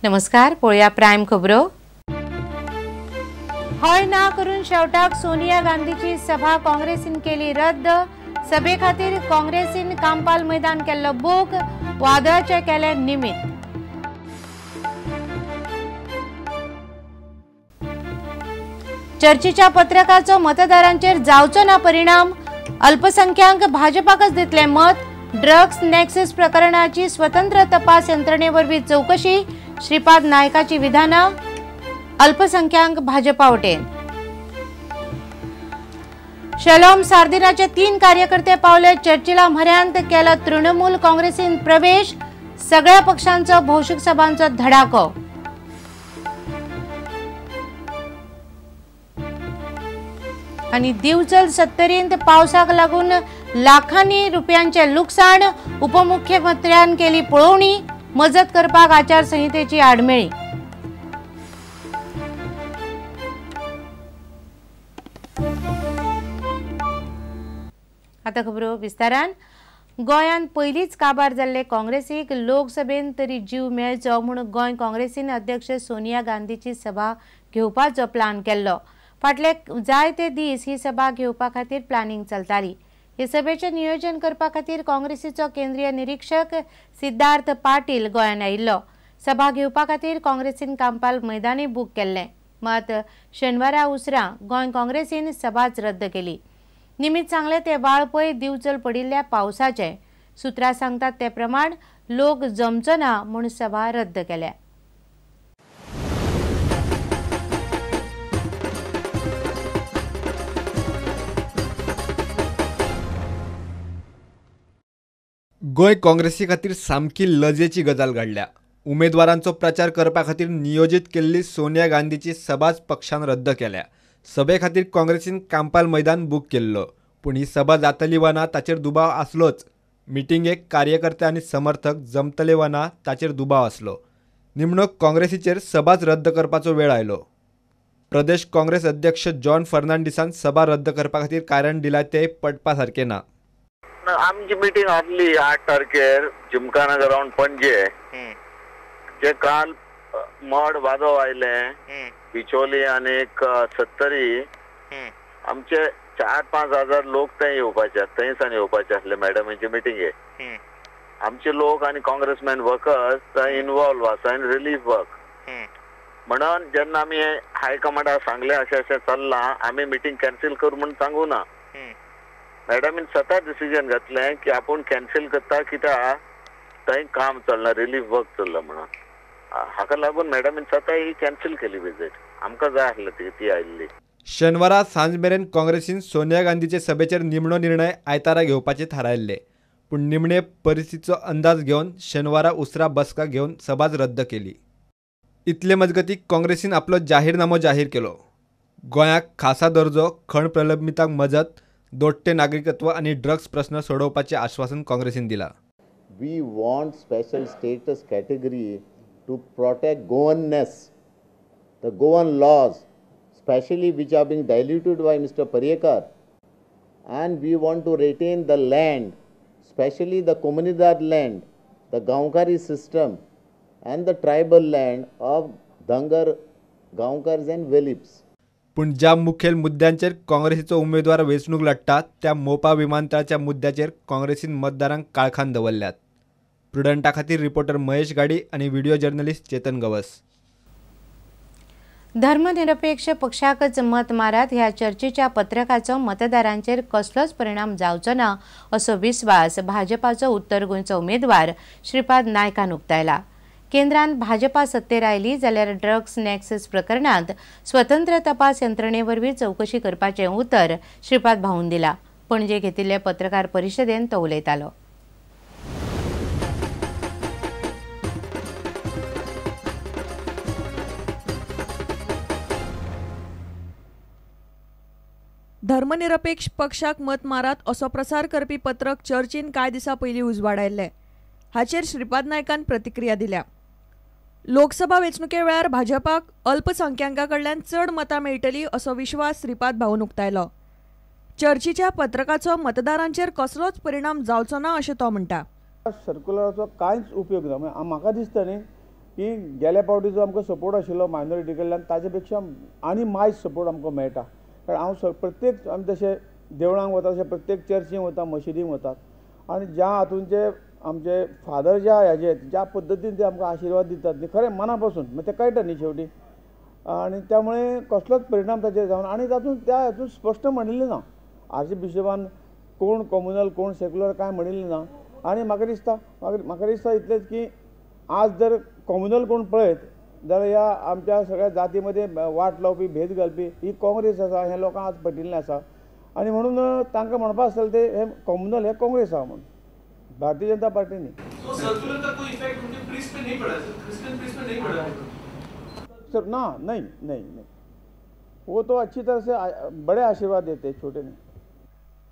नमस्कार, पळोवया प्रायम खबरो. हय ना करून शेवटाक सोनिया गांधीची सभा काँग्रेसीन केली रद्द. सभे खातीर काँग्रेसीन कांपाल मैदान केल्लो बूक, वादळाचे केले निमित्त. चर्चेच्या पत्रकाचो मतदारांचेर जावचो ना परिणाम, अल्पसंख्याक भाजपाकच दितले मत. ड्रग्स नॅक्सस प्रकरणाची स्वतंत्र तपास यंत्रणेवरवी चौकशी, श्रीपाद नायकाची विधानां. अल्पसंख्याक भाजपा वटेन. शलोम सार्दिनाचे 3 कार्यकर्ते पावले चर्चिला म्हऱ्यांत, केला तृणमूल काँग्रेसीन प्रवेश. सगळ्या पक्षांचो भौशीक सभांचो धडाको. आनी दिवचल सत्तरींत पावसाक लागून लाखांनी रुपयांचे लुकसाण, उपमुख्यमंत्र्यान केली पळोवणी, मजत करपाक आचारसंहितेची आडमेळी. आता खबरो विस्तारान. गोंयांत पयलींच काबार जाल्ले काँग्रेसीक लोकसभेन तरी जीव मेळचो म्हूण गोंय काँग्रेसीन अध्यक्ष सोनिया गांधीची सभा घेवपाचो प्लान केल्लो. फाटले जायते दीस ही सभा घेवपा खातीर प्लानिंग चलताली. हे सभेचें नियोजन करपा खातीर काँग्रेसीचो केंद्रीय निरीक्षक सिद्धार्थ पाटील गोंयांत आयिल्लो. सभा घेवपा खातीर काँग्रेसीन कांपाल मैदानूय बूक केल्लें. मात शेनवारा उसरां गोंय काँग्रेसीन सभाच रद्द केली. निमित्त सांगलें ते वाळपय दिवचल पडिल्ल्या पावसाचें. सुत्रां सांगतात ते प्रमाण लोक जमचो ना म्हूण सभा रद्द केल्या. गोंय काँग्रेसी खातीर सामकी लजेची गजाल घडल्या. उमेदवारांचो प्रचार करपा खातीर नियोजीत केल्ली सोनिया गांधीची सभाच पक्षान रद्द केल्या. सभे खातीर काँग्रेसीन कांपाल मैदान बूक केल्लो, पूण ही सभा जातली वा ना ताचेर दुबाव आसलोच. मिटिंगेक कार्यकर्ते आनी समर्थक जमतले वा ना ताचेर दुबाव आसलो. निमणो काँग्रेसीचेर सभाच रद्द करपाचो वेळ आयलो. प्रदेश काँग्रेस अध्यक्ष जॉन फर्नांडीसान सभा रद्द करपा खातीर कारण दिलां तें पटपा सारकें ना. आमची मिटींग आसली 8 तारखेर जिमखाना ग्राउंड पणजे. जे काल मड वादो आयले बिचोली आनी सत्तरी, आमचे 4-5 हजार लोक थंय येवपाचे, थंयसान येवपाचे आसले मॅडमीचे मिटिंगे. आमचे लोक आनी काँग्रेसमॅन वर्कर्स थंय इनवॉल्व आसा इन रिलीफ वर्क. म्हणून जेन्ना आमी हायकमांडाक सांगलें अशें अशें चल्लां, आमी मिटींग कॅन्सील कर म्हूण सांगू ना. मॅडमीन स्वता डिसिजन घेतलें की आपूण कॅन्सील करता कित्याक थंय काम चलना, रिलीफ वर्क चल्लां म्हणून. हाका लागून मॅडमीन स्वता ही कॅन्सील केली विजीट. आमकां जाय आसली ती आयिल्ली. शेनवारा सांज मेरेन काँग्रेसीन सोनिया गांधीचे सभेचेर निमणो निर्णय आयतारा घेवपाचे थारायल्ले, पूण निमणे परिस्थितीचो अंदाज घेवन शेनवारा उसरा बसका घेवन सभाच रद्द केली. इतले मजगती काँग्रेसीन आपलो जाहीरनामो जाहीर केलो. गोंयाक खासा दर्जो, खण प्रलंबितांक मजत, दोट्टे नागरिकत्व आनी ड्रग्स प्रश्न सोडोवपाचें आश्वासन काँग्रेसीन दिलां. We want special status category to protect Goanness, the Goan laws, specially which are being diluted by Mr. Parrikar, and we want to retain the land, specially the Comunidade land, the Gaonkari system and the tribal land of Dhangar, Gaonkars and Velips. पूण ज्या मुखेल मुद्द्यांचेर काँग्रेसीचो उमेदवार वेंचणूक लढटा त्या मोपा विमानतळाच्या मुद्द्याचेर काँग्रेसीन मतदारांक काळखान दवरल्यात. प्रुडंटा खातीर रिपोर्टर महेश गाडी आनी व्हिडिओ जर्नलिस्ट चेतन गवस. धर्मनिरपेक्ष पक्षाकच मत मारात ह्या चर्चेच्या पत्रकाचो मतदारांचेर कसलोच परिणाम जावचो ना असो विस्वास भाजपाचो उत्तर गोंयचो उमेदवार श्रीपाद नायकान उक्तायला. केंद्रान भाजपा सत्तेर आयली जाल्यार ड्रग्स नॅक्सस प्रकरणांत स्वतंत्र तपास यंत्रणेवरवीं चवकशी करपाचें उतर श्रीपाद भाऊन दिला. पणजे घेतिल्ले पत्रकार परिशदेंत तो उलयतालो. धर्मनिरपेक्ष पक्षाक मत मारात असो प्रसार करपी पत्रक चर्चीन कांय दिसां पयलीं उजवाडायल्लें. हाचेर श्रीपाद नायकान प्रतिक्रिया दिल्या. लोकसभा वेंचणुके वेळार भाजपाक अल्पसंख्यांका कडल्यान चड मतां मेळटली असो विश्वास श्रीपाद भाऊन उक्तायलो. चर्चीच्या पत्रकाचो मतदारांचेर कसलोच परिणाम जावचो ना अशें तो म्हणटा. सर्क्युलराचो कांयच उपयोग ना. म्हाका दिसता न्ही की गेल्या पावटी जो आमकां सपोर्ट आशिल्लो मायनॉरिटी कडल्यान ताजे पेक्षा आनी मायज सपोर्ट आमकां मेळटा. कारण हांव प्रत्येक आमी जशें देवळांक वता तशें प्रत्येक चर्चींक वता, मशिदींक वतात आनी ज्या हातूंचे आमचे फादर ज्या हेजे ज्या पद्दतीन ते आमकां आशिर्वाद दितात न्ही खरें मना पासून मागीर तें कळटा न्ही शेवटी, आनी त्यामुळे कसलोच परिणाम ताचेर जावन आनी तातूंत त्या हातूंत स्पश्ट म्हणिल्लें ना. आर्चबिशपान कोण कॉम्युनल कोण सेक्युलर कांय म्हणिल्लें ना. आनी म्हाका दिसता इतलेंच की आज जर कॉम्युनल कोण पळयत जाल्यार ह्या आमच्या सगळ्या जाती मदें वाट लावपी भेद घालपी ही काँग्रेस आसा हें लोकांक आज पटिल्लें आसा. आनी म्हणून तांकां म्हणपा आसतलें ते हे कॉम्युनल हे काँग्रेस आहा म्हणून, भारतीय जनता पार्टी न्ही. सर ना, नहीं नहीं नहीं, वो तो अच्छी तरह से बड़े आशीर्वाद देते, छोटे नहीं.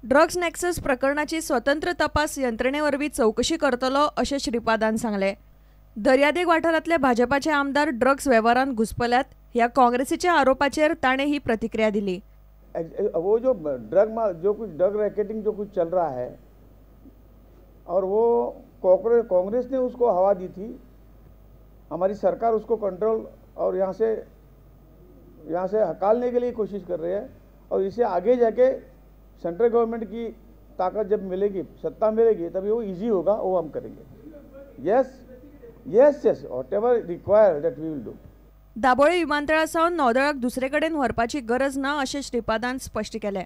ड्रग्ज नॅक्सस प्रकरणाची स्वतंत्र तपास यंत्रणेवरवीं चवकशी करतलो अशें श्रीपादान सांगलें. दर्यादेग वाठारांतले भाजपाचे आमदार ड्रग्ज वेव्हारांत घुस्पल्यात ह्या काँग्रेसीच्या आरोपाचेर ताणें ही प्रतिक्रिया दिली. वो जो ड्रग जो कुछ ड्रग रैकेटिंग जो कुछ चल रहा है और वो कांग्रेस ने उसको हवा दी थी, हमारी सरकार उसको कंट्रोल और यहाँ से हकालने के लिए कोशिश कर रही है और इसे आगे जाके सेंट्रल गवर्नमेंट की ताकत जब मिलेगी, सत्ता मिलेगी, तभी वो इजी होगा, वो हम करेंगे. Yes yes yes, whatever required that we will do. Dabolim विमानतळा सावन नौदळाक दुसरे कडेन व्हरपाची गरज ना अशें श्रीपादान स्पश्ट केलें.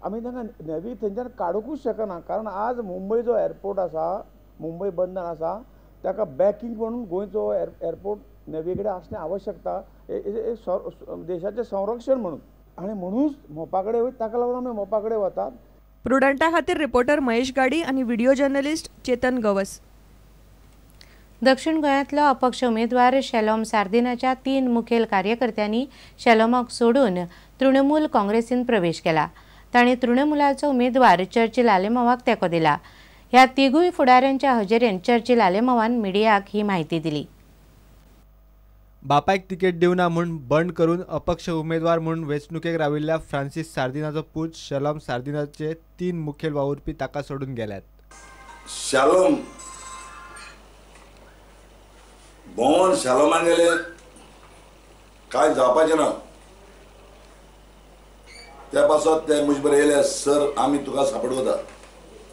आमी तांकां नेवी थंयच्यान काडूंकूच शकना, कारण आज मुंबय जो एअरपोर्ट आसा, मुंबय बंदर आसा, ताका बॅकिंग म्हणून गोंयचो एअरपोर्ट नेवी कडेन आसणें आवश्यकता, देशाचें संरक्षण म्हणून, आनी म्हणूच मोपा कडेन वयता, ताका लागून आमी मोपा कडेन वतात. प्रुडंटा खातीर रिपोर्टर महेश गाडी आनी व्हिडिओ जर्नलिस्ट चेतन गवस. दक्षिण गोंयांतलो अपक्ष उमेदवार शेलोम सार्दिनाच्या 3 मुखेल कार्यकर्त्यांनी शेलोमाक सोडून तृणमूल काँग्रेसीन प्रवेश केला. तांणी तृणमूलाचो उमेदवार चर्चिल आलेमावाक तेंको दिला. ह्या तिगूय फुडाऱ्यांच्या हजेरेन चर्चिल आलेमावान मिडियाक ही माहिती दिली. बापायक तिकेट दिवना म्हूण बंड करून अपक्ष उमेदवार म्हूण वेंचणुकेक राविल्ल्या फ्रांसीस सार्दिनाचो पूत शेलोम सार्दिनाचे 3 मुखेल वावुरपी ताका सोडून गेल्यात. शेलोम भोंवन शेलोमान गेले कांय जावपाचें ना, त्या पासत ते म्हजे बरें येयले, सर आमी तुका सपोर्ट करता,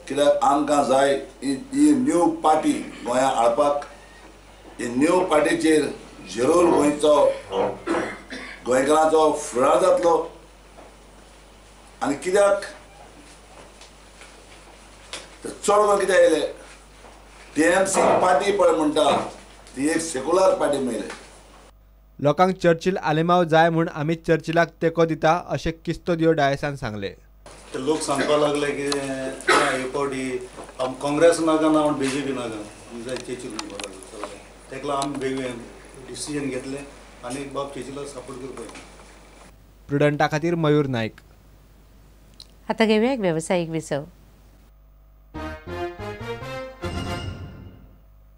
कित्याक आमकां जाय ही न्यू पार्टी गोंया हाडपाक, ही न्यू पार्टीचेर झिरोल गोंयचो गोंयकारांचो फुडार जातलो. आनी कित्याक चड करून कित्याक येयले टीएमसी पार्टी पळय म्हणटा ती एक सेक्युलर पार्टी मेळ्ळी. लोकांक चर्चिल आलेमाव जाय म्हूण आमी चर्चिलाक तेंको दिता अशें किस्तोदियो डायसान सांगलें. लोक सांगपाक लागले की हे पावटी काँग्रेस नाका ना बीजेपी नाका, आमकां चर्चिल म्हणपाक लागले सगळे, ताका लागून आमी बेगीन डिसिजन घेतलें आनी बाब चर्चिलाक सपोर्ट करपाक. प्रुडंटा खातीर मयूर नायक. आता घेऊया एक व्यावसायिक विसव.